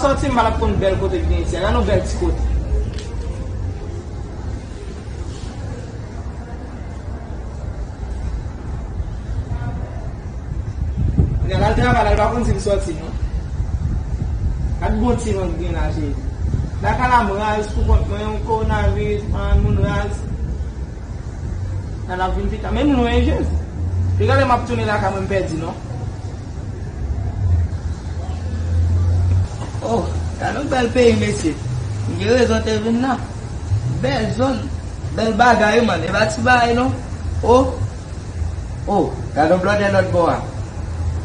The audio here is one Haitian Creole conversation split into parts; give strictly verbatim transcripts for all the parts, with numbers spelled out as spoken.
Santi m pa t ap konn bèl kote k gen isi a. Gade yon bèl ti kote. Lè l al travay la, l pa konn si l sòti, non. Gad bon ti nonm gen la, Jezi. Lakay la m raz pou kont mwen, yon kowonaviris, an moun raz. Nan ap vin pita, men m lwen, Jezi. Piga lè m ap tounen lakay mwen, m pèdi, non. Oh, gade yon bèl peyi, mesye. M gen rezon te vin la. Bèl zòn, bèl bagay, wi, man. E pa ti bagay, non. Oh, oh, gade yon blòdè lòt bò a.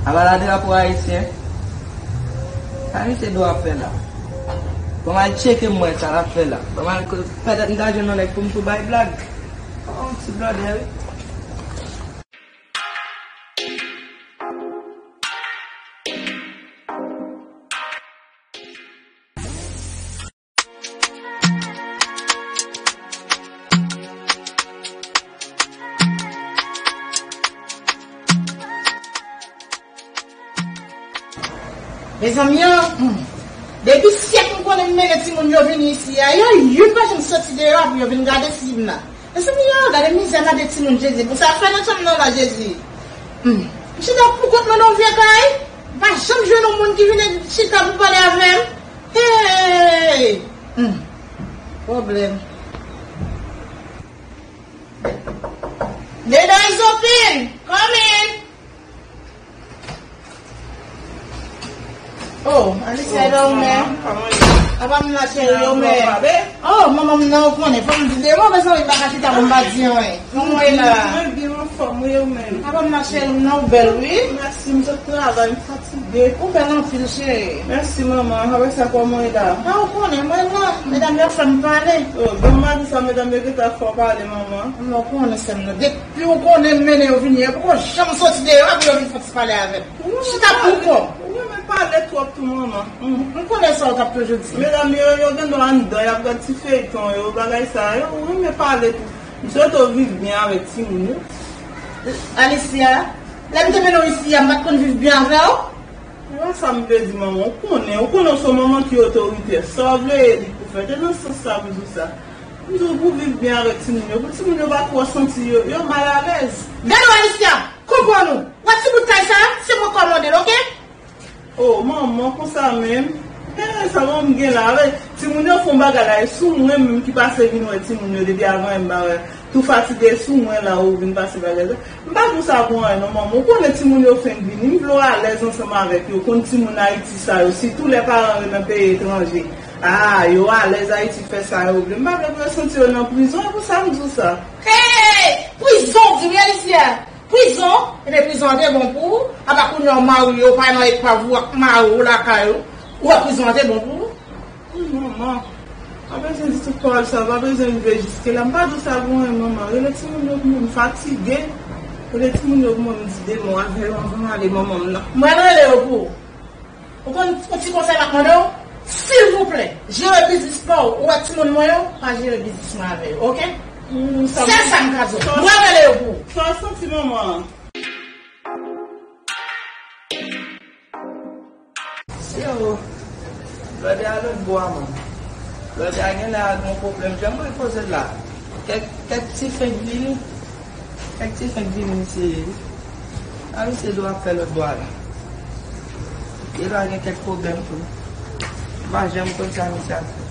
Apa la drapo ayisyen. Sa misye dwe ap fè la. Ban m al tcheke m wè sa l ap fè la. Ban m al ko-, petèt m ta jwenn yon nèg pou m tou bay blag. Oh, ti blòdè, wi. Mezanmi, an, hmm. Depi syèk m konnen m mennen timoun yo vini isi a, yo youn pa janm soti deyò pou yo vin gade si m la. Mezanmi, an, gade mizè madan timoun, Jezi. Pou sa fè nan chanm nan la, Jezi. Hmm. M chita pou kont mwen nan vye kay. M pa janm jwenn yon moun ki vin chita pou pale avè m. Hey! Hmm. Pwoblèm. The door is open. Come in. Oh, Alicia, hello, man. Apa m la, cheri, yo, man. Oh, manman m nan, ou konnen, fò m di de mo, men sa, m pa ka chita pou m pa di anyen. Kòman w ye la? Mwen byen anfòm, wi, ou menm? Apa m la, cheri, m nan, ou bèl, wi. Mèsi, m sot travay, m fatige. Ou bèl anpil, cheri. Mèsi, manman. Apre sa, kòman w ye la? A, ou konnen, mwen la. Medam yo fè m pale. Oh, bon, m pa di sa, medam yo gentan fè w pale, manman. Non, ou konnen, sè m nan. Depi ou konnen m mennen yo vini, yo poko janm soti deyò, epi yo vin fè ti pale avè m. Chita pou kò. Ou renmen pale twòp tou, manman. M konnen sa w t ap toujou di. Medam yo, yo gen dwa anndan, y ap gad ti feyton yo, bagay sa yo. Ou renmen pale tou. M swete w viv byen avèk timoun yo. Alicia, lè m te mennen w isi a, m pa t konn viv byen avè w? E pa sa m vle di, manman. Ou konnen, ou konnen w se yon manman ki otoritè. Sa w vle, e li pou fè. Te nan sans sa pou di w sa. M di w pou viv byen avèk timoun yo. Pou timoun yo pa twò santi yo, yo malalèz. Gade w, Alicia! Konprann ou. Wè ti bout kay sa, se mwen kòmande l, oke? Oh, manman, konsa menm. Gade sa manman m gen la, wi. Timoun yo fè yon bagay la, e sou mwen menm ki pase vin wè timoun yo depi avan yè m pa wè. Tou fatige, e sou mwen la ou vin pase bagay la. M pa di w sa pou anyen non, manman. Ou konnen timoun yo fenk vini. M vle w alèz ansanm avèk yo. Konn timoun Ayiti sa yo, sitou lè paran yo nan peyi etranje. Ah, yo alèz Ayiti fè sa yo vle. M pa vle pou yo santi yo nan prizon, e pou sa m di w sa. Hey! Prizon, w di wi, Alicia. Prizon? Ebyen, prizon an te bon pou ou. Apa kounye a w marye, w pa nan epav ou ak mari w lakay ou. Ou wè prizon an te bon pou ou? Wi, manman. Pa bezwen di tout pawòl sa, pa bezwen rive jiske la. M pa di w sa pou anyen, manman. Rele timoun yo pou mwen, m fatige. Rele timoun yo pou mwen, m di de mo avè yo anvan m ale, manman m nan. Mwen rele yo pou ou. Ou konn yon ti konsèy m ap mande w? Silvouplè, jere biznis pa w. Ou wè timoun mwen yo, pa jere biznis mwen avè yo, oke? Sèl sa m ka di w. Mwen rele yo pou ou. Sa w santi, manman? Yo, blòdè a lòt bò a, man. Blòdè a genlè a gen yon pwoblèm. Jan mwen poze l la, kèk, kèk ti fenk vini. Kèk ti fenk vini, misye ye. A, misye dwe ap fè lòt bò a la. Li dwe gen kèk pwoblèm tou. M pa janm konn sa misye ap fè.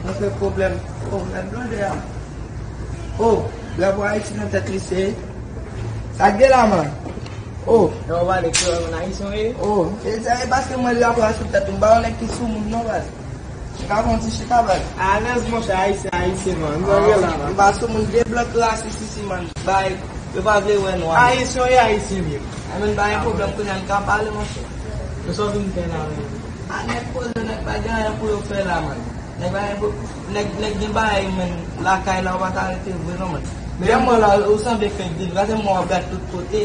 Mwen fè pwoblèm. Oh, gad blòdè a. Oh, drapo Ayiti nan tèt misye. Sa k gen la, man? Oh. Lè w pale kreyòl, moun ayisyen w ye? Oh, e sa e paske mwen drapo a sou tèt ou. M pa yon nèg ki sou moun non, baz. Chita, bon, ti chita, baz. Alèz, monchè, ayisyen, ayisyen, man. M pa sou moun, de blòk rasis isi, man. Bay, yo pa vle wè nwa. Ayisyen w ye, ayisyen m ye. A, men pa gen pwoblèm, kounye a n ka pale, monchè. Men sa w vin fè la menm? A, nèg poze, nèg pa gen anyen pou yo fè la, man. Nèg pa gen pou, nèg, nèg gen bagay, men lakay la, ou pa ta rete vre, non, man. Men mwen la, ou sanble fenk vin, gade mwen w ap gad tout kote.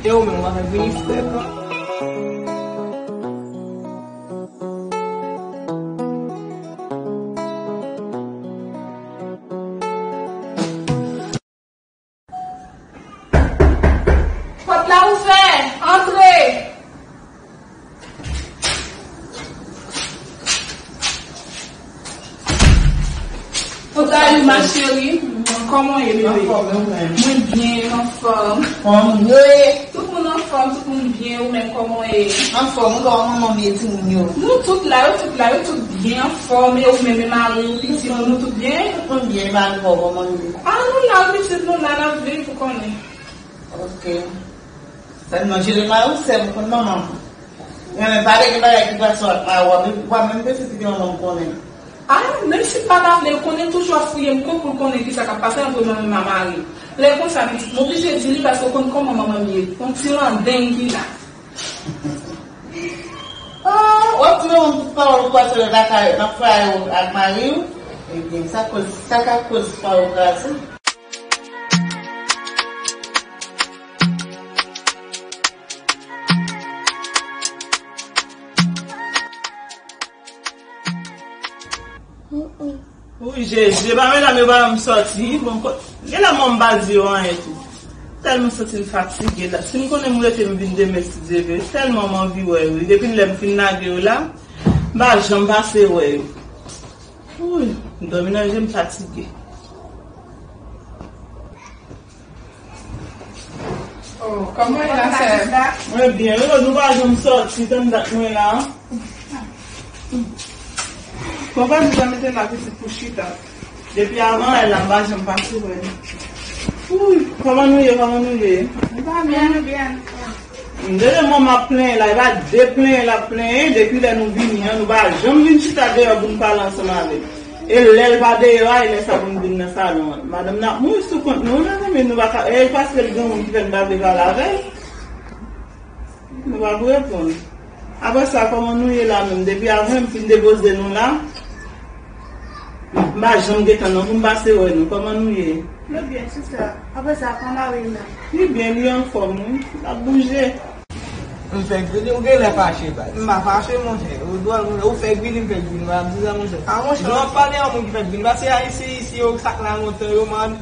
E ou menm, w ap vin frè, non? Pòt la ouvè, antre. Kòman w ye, bebe? Mwen byen, anfòm. Tout moun anfòm, tout moun byen, ou menm, kòman w ye? Anfòm, ou kòman manman m ye, timoun yo? Nou tout la, yo tout la, yo tout byen, anfòm, e ou menm, e mari w, pitit ou, nou tout byen? Tout moun byen, e mari w, kòman l ye? Ah, nou la, pitit, nou la, n ap viv, ou konnen. Ok. Sèlman jere mari w, sè m, ou konn manman m. Renmen pale gen bagay ki pase w ak mari w, w ap menm peze ki manman m konnen. Ah, menm si m pa ta vle l konnen, l toujou ap fouye m kont pou l konnen kisa k ap pase ant manman m ak mari m. Lè konsa, pitit, m oblije di li paske w konn kòman manman m ye. Yon ti landeng ki la. Ah, w ap di manman m tout pawòl ou pase lakay, nan fwaye w ak mari w. Ebyen, sa koz, sa ka koz fwaye w kraze. Wi, Jezi, e pa medam yo pa janm sòti. Bon, kot, gen lè mwen m pa di yo anyen tou. Tèlman santi m fatige la. Si m konnen m rete m vin demen, si Dye vle, tèlman m anvi wè yo. Depi lè m fin lage yo la, m pa janm pase wè yo. Wi, m dòmi nan je m fatige. Oh, kòman w ye la, sè? Mwen byen, wi, nou pa janm sòti, tann dat mwen la. Bon, pa di zanmi te la pitit pou chita. Depi avan lè la, m pa janm pase wè nou. Wi, kòman nou ye, kòman nou ye? Nou pa byen, nou byen. Depi mwen m ap plenyen la, e pa de plenyen l ap plenyen, depi lè nou vini an, nou pa janm vin chita deyò pou n pale ansanm avè l. E lè l pa deyò a, e lè sa pou n vin nan salon an. Madanm nan ap mouri sou kont nou, wi, mezanmi, nou pa ka, e paske l gen moun ki fè n pa vle pale avè l. Nou pa pou reponn. Apre sa, kòman nou ye la menm? Depi avan m fin depoze nou la, m pa janm gentan non pou m pase wè nou. Kòman nou ye? Nou byen, sista. Apre sa, kòman mari w la? Li byen, li anfòm, wi. L ap bouje. M fèk vini, ou genlè fache, baz. M pa fache, monchè. Ou dwòl, monchè. Ou fèk vini, m fèk vini. M ap di sa, monchè. Ah, monchè. Jan w ap pale a moun ki fèk vini. Paske Ayisyen isi, yo sak la lontan, yo, man.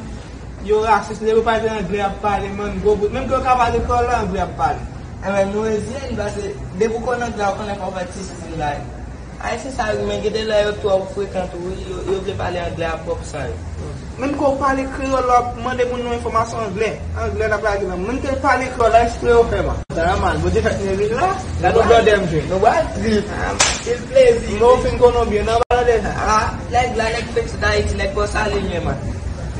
Yo rasis, lè yo pale anglè, y ap pale, man, gwo bout. Menm ke yo ka pale kreyòl la, anglè y ap pale. Enben, nou rezine n, paske depi w konn anglè, ou konnen fò w fè ti stil la. Ayisyen sa yo, men gen de lè yo twò frekan tou, wi. Yo, yo vle pale anglè a pwòp san yo. Menm ke w pale kreyòl, w ap mande moun nan enfòmasyon anglè. Anglè l ap lage nan. Menm ke l pale kreyòl la, espre yo fè mal. Sa mal, Bondye fèk mwen vin la. Gade yon blòdè m jwenn. Nou pral trip. Ah, se plezi. Mwen fin konnen w byen, nan pale de sa. Ah, nèg la, nèg fèk sot Ayiti, nèg Pòsalin ye, man.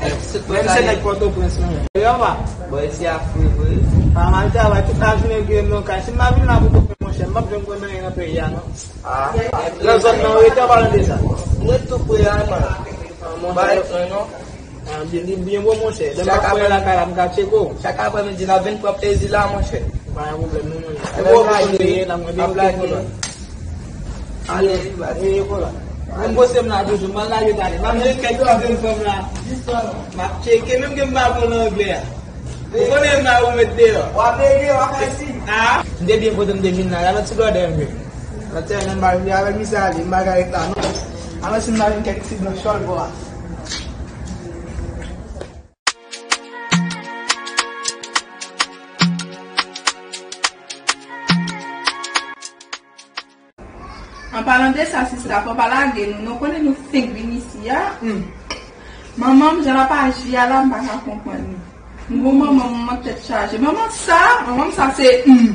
Menm se nèg Pòtoprens, non. Yo, pa. Bon, isi a fre vre. Pa mal travay, tout lajounen gen nan kay. Si m pa vin la pou kote, monchè, m p ap janm konn anyen nan peyi a, non. Ah, nan zòn nan, ou rete an palan de sa. Mwen tou pre a, man. Ba, non, non. Ah, byen, li byen bon, monchè. Lè m ap fè lakay la, m ka tcheke w. Chak aprèmidi, n ap vin pran plezi la, monchè. Pa gen pwoblèm, non, monchè. Se bon, bon, bon, bon, bon, bon. Ale, veye pou la. Mwen poze m la toujou, m al lage tale. M ap jwenn kèk ti jèn fanm la. M ap tcheke, menm ke m pa bon nan anglè a. Ou konnen m la ou met deyò. W ap leve, w ap fè siy. Ah. M te byen kontan m te vin la. Gade yon ti blòdè m ye. Nan tèlman m pa vle avèk misye ale, m pa ka ret la non. Alò si m ta jwenn kèk ti blan chòl bò a. An palan de sa, sista, fò pa lage nou, non, konnen nou fenk vin isi a. Hmm. Manman m, jan l ap aji a la, m pa ka konprann li. M gon manman m, manman tèt chaje. Manman sa, manman sa se, hmm.